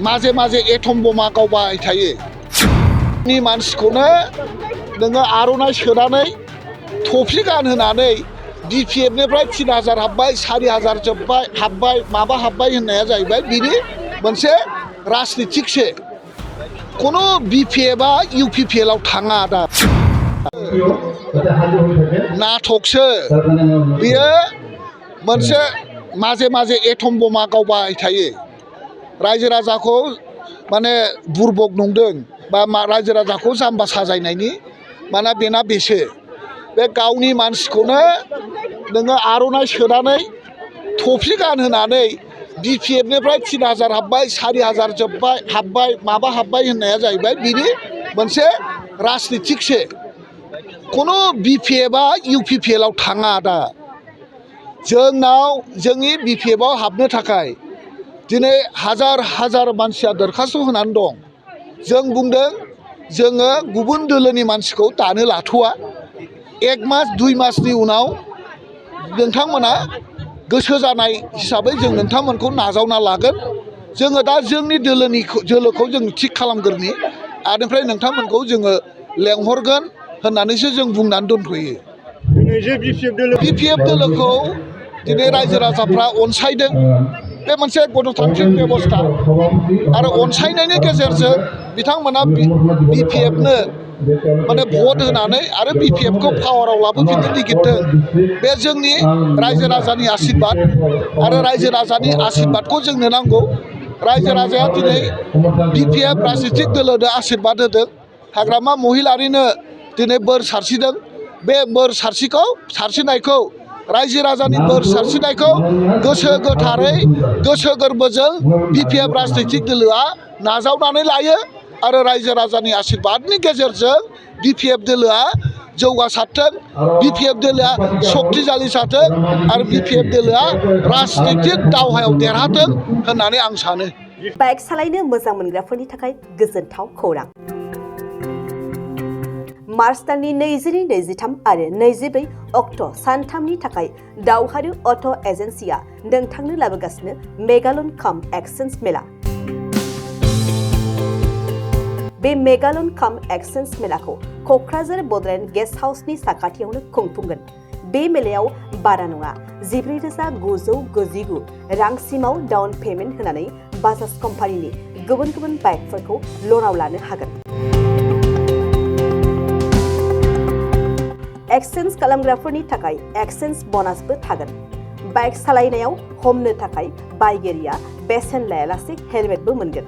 माजे माजे एटम बमा गावबाय थायो नि मानसिखौनो नोङो आर'नाइ सोनानै थफि गानहोनानै बिपिएफनिफ्राय 3000 हाबबाय 4000 जोबबाय हाबबाय माबा हाबबाय होननाया जाहैबाय बिनि मोनसे राजनितिकसो कोनो बिपिएफआ इउपिपिएलआव थाङा दा नाटकसो बियो मोनसे माजे माजे एटम बमा गावबाय थायो रायजो राजाखौ माने बुरबक नंदों बा रायजो राजाखौ जाम्बा साजायनायनि माने बेना बेसो बे गावनि मानसिखौनो नोङो आर'नाइ सोनानै थफि गानहोनानै बिपिएफनिफ्राय 3000 हाबबाय 4000 जोबबाय हाबबाय माबा हाबबाय होननाया जाहैबाय बिनि मोनसे राजनितिकसो कोनो बिपिएफआ इउपिपिएलआव थाङा दा जोंनाव जोंनि बिपिएफआव हाबनो थाखाय दिनै हाजार हाजार मानसिया दरखास्त होनानै दं जों बुंदों जोङो गुबुन दोलोनि मानसिखौ दानो लाथ'वा 1 मास 2 मासनि उनाव नोंथांमोना गोसो जानाय हिसाबै जों नोंथांमोनखौ नाजावना लागोन जोङो दा जोंनि दोलोखौ जों थिग खालामग्रोनि आनिफ्राय नोंथांमोनखौ जोङो लेंहरगोन होननानैसो जों बुंनानै दोनथ'यो बिपिएफ दोलोखौ दिनै रायजो राजाफ्रा अनसायदों बे मोनसे गणतान्त्रिक बेबस्था आरो अनसायनायनि गेजेरजों बिथांमोना बिपिएफनो माने भट होनानै आरो बिपिएफखौ पावाराव लाबोफिननो नागिरदों बे जोंनि रायजो राजानि आशीर्बाद आरो रायजो राजानि आशीर्बादखौ जोंनो नांगौ रायजो राजाया दिनै बिपिएफ राजनितिक दोलोनो आशीर्बाद होदों हाग्रामा महिलारिनो दिनै बोर सारसिदों बे बोर सारसिनायखौ रायजो राजानि बोर सारसिनायखौ गोसो गोथारै गोसो गोरबोजों बिपिएफ राजनितिक दोलोआ नाजावनानै लायो आरो रायजो राजानि आशीर्बादनि गेजेरजों बिपिएफ दोलोआ जौगासारथों बिपिएफ दोलोआ सक्तिशालि जाथों आरो बिपिएफ दोलोआ राजनितिक दावहायाव देरहाथों होननानै आं सानो बाइक सालायनो मोजां मोनग्राफोरनि थाखाय गोजोनथाव खौरां मार्च दाननि 22, 23 आरो 24 अक्ट' सानथामनि थाखाय दावहारु अट' एजेन्सिया नोंथांनो लाबोगासिनो मेगालन काम एक्सचेन्ज मेला बे मेगालन काम एक्सचेन्ज मेलाखौ क'क्राझार बड'लेण्ड गेस्ट हाउसनि साखाथियावनो खुंफुंगोन बे मेलायाव बारा नङा 14,999 रांसिमाव डाउन पेमेन्ट होनानै बाजाज कम्पानिनि गुबुन गुबुन बाइकफोरखौ ल'नाव लानो हागोन एक्सचेन्ज खालामग्राफोरनि थाखाय एक्सचेन्ज ब'नासबो थागोन बाइक सालायनायाव हमनो थाखाय बायगिरिया बेसेन लायालासे हेलमेटबो मोनगोन